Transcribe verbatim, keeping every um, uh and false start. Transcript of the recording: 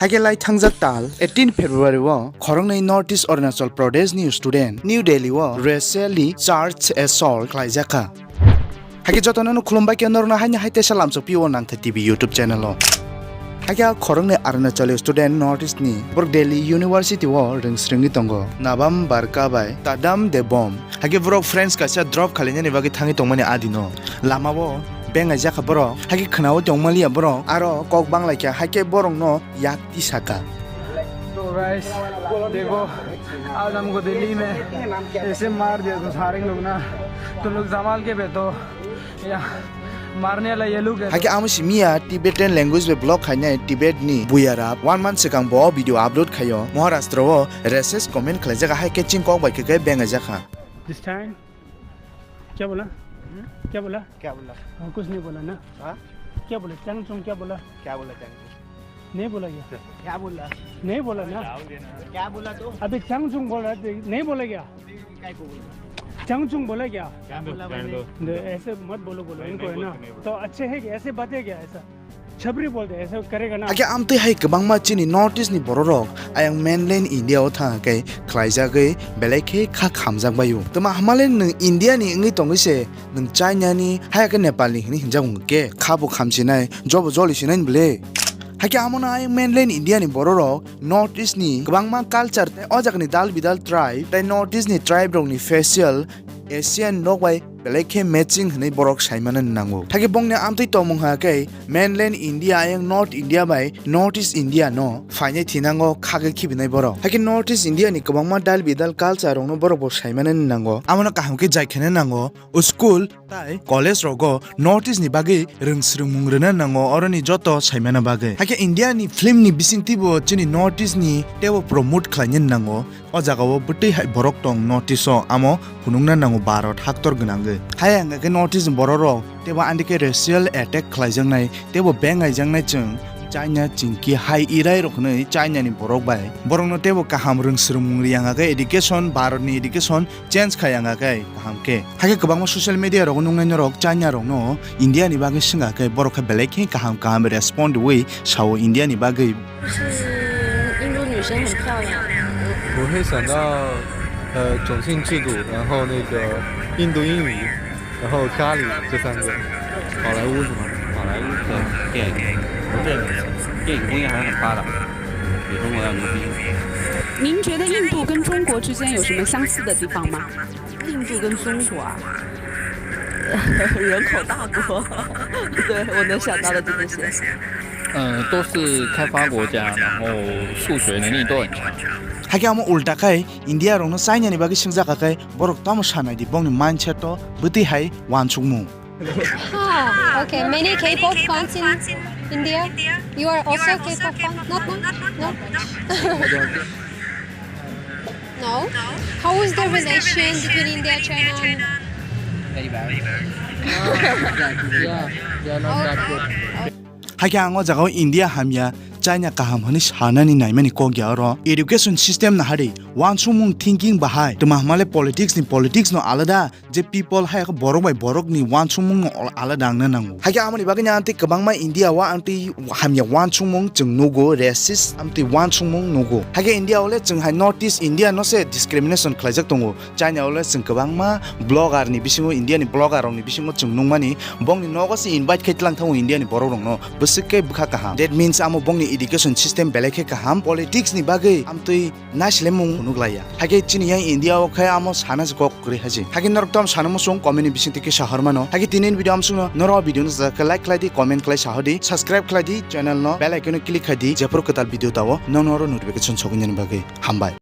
Hakhe lai thangjak tal eighteen February o khoroknwi North East Arunachal Pradesh ni student New Delhi o racially charged assault khlaijakha. Hakhe jotono no khulumbai khe norokno haini hai teisa lamsok pio Nangtha T V YouTube channel o. Hakhe a khoroknwi Arunachali student North East ni borok Delhi University o rwngsrwngwi tongo. Nabam Barka bai Tadam Debom. Hakhe borok friends kaisa drop khalainani bagwi thangwi tongmani adino. Lamao bengaijak kha borok. Hakhe khwnao tongmaliya borok. Aro kok banglaikha. Hakhe borokno yak tisaka. तो गाइस, देखो, आज हमको दिल्ली में ऐसे मार दिया तो सारे लोग ना, तुम लोग संभाल के बैठो या मारने वाला ये लोग है। Hakhe amo simiya Tibetan language bai vlog khainai Tibet ni buyarap one month swkang bo video upload khaio. Maharashtra o racist comment khlaijak, hai khe ching kok bai khe khe bengaijak kha. This time क्या बोला? क्या बोला? क्या बोला? हाँ, कुछ नहीं बोला ना। हाँ? क्या बोला? चंगचुंग क्या बोला? क्या बोला चंगचुंग? नहीं बोला क्या? क्या बोला? नहीं बोला ना। क्या बोला तो? अभी चंगचुंग बोल रहा था, नहीं बोला क्या? काय को बोला? चंगचुंग बोला क्या? क्या बोला मैंने? नहीं, ऐसे मत बोलो, बोलो इनको, है ना? तो अच्छे है क्या? ऐसे बात है क्या ऐसा? छपरी बोलते हैं, ऐसा करेगा ना। Hakhe amtwi hai kwbangma chini North East ni bororok ayang mainland India o thang khe khlaijagwi belai khe kha khamjak baio. Tma hamale nwng India ni wngwi tongwi se nwng China ni, haya khe Nepal ni hinwi hinjak wng khe kha bo khamsinai, jobo joli sinai bwle. Hakhe amo no ayang mainland India ni bororok North East ni kwbangma culture tei o jaga ni dal bidal tribe tei North East ni tribe rok ni facial Asian nok bai belai khe matching hinwi borok saimano nango. Hakhe bongni amtwi tongmung ha khe mainland India ayang North India bai North East India no phainai thinango khagwi khibinai borok. Hakhe North East India ni kwbangma dal bidal culture rokno borok bo saimano nango. Amo no kaham khe jai kheno nango. O school tai college rogo North East ni bagwi rwngsrwngmung rwna nango, oroni joto saimano bagwi. Hakhe India ni film ni bisingtwi bo chini North East ni teibo promote khlaina nango. O jaga o bwtwi hai borok tong North East o, amo phunukna nango Bharat haktor gwnangwi. Hai hwnkhe North East ni borok rok teibo andike racial attack khlaijaknai, teibo bengaijaknai chwng China chingki hai irai rok hwnwi China ni borok bai. Borokno teibo kaham rwngsrwngmung riyang khe education, Bharat ni education change kha yang khe kaham khe. Hakhe kwbangma social media rogo nuknai norok China rokno India ni bagwi swngkha khe borok khe belai khe kaham kaham respond rwui sao India ni bagwi. 是印度女生很漂亮。我会想到呃种姓制度，然后那个印度英语，然后咖喱这三个。好莱坞是吗？好莱坞的电影，电影，电影工业还是很发达，比中国要牛逼。您觉得印度跟中国之间有什么相似的地方吗？印度跟中国啊，人口大国，对，我能想到的就这些。嗯，都是开发国家，然后数学能力都很强。Hakhe amo ulta khai India rokno China ni bagwi swngjak kha khai borok tamo sanai di bongni mindset o bwtwi hai wansukmung. Ah, okay. Many K-pop fans in India. You are also K-pop fan? Not, not, no? No? How is the relation between India and China? Very bad. Yeah, they are not that good. Hakhe ang o jaga o India hamya, China kaham hwnwi sanani naimani kok ya oro. Education system nahari, wansukmung thinking bahai. Tma hwnmale politics ni politics no alada, je people hai khe borok bai borok ni wansukmung no al-, alada wngna nango. Hakhe amoni bagwi no amtwi kwbangma India o amtwi hamya wansukmung chwng nugo, racist amtwi wansukmung nugo. Hakhe India o le chwng hai North East India no se discrimination khlaijak tongo. China o le chwng kwbangma blogger ni bisingo, India ni blogger rok ni bisingo chwng nukmani, bongni nogo se invite khai tlang thango India ni borok rokno, bwswk khe bwkha kaham. That means amo bongni education system belai khe kaham, politics ni bagwi amtwi naiselemung phunuk laiya. Hakhe chini yang India o khe amo sana se kok kwrwi haji. Hakhe norok tamo sana muchung comment ni bisingtwi kisa hormano. Hakhe tini ni video amsukno norok video no like khlai di, comment khlai sahodi, subscribe khlai di channel no, bell icon no click khai di, jephuru kwtal video tao nokno oro notification soknani bagwi. Hambai.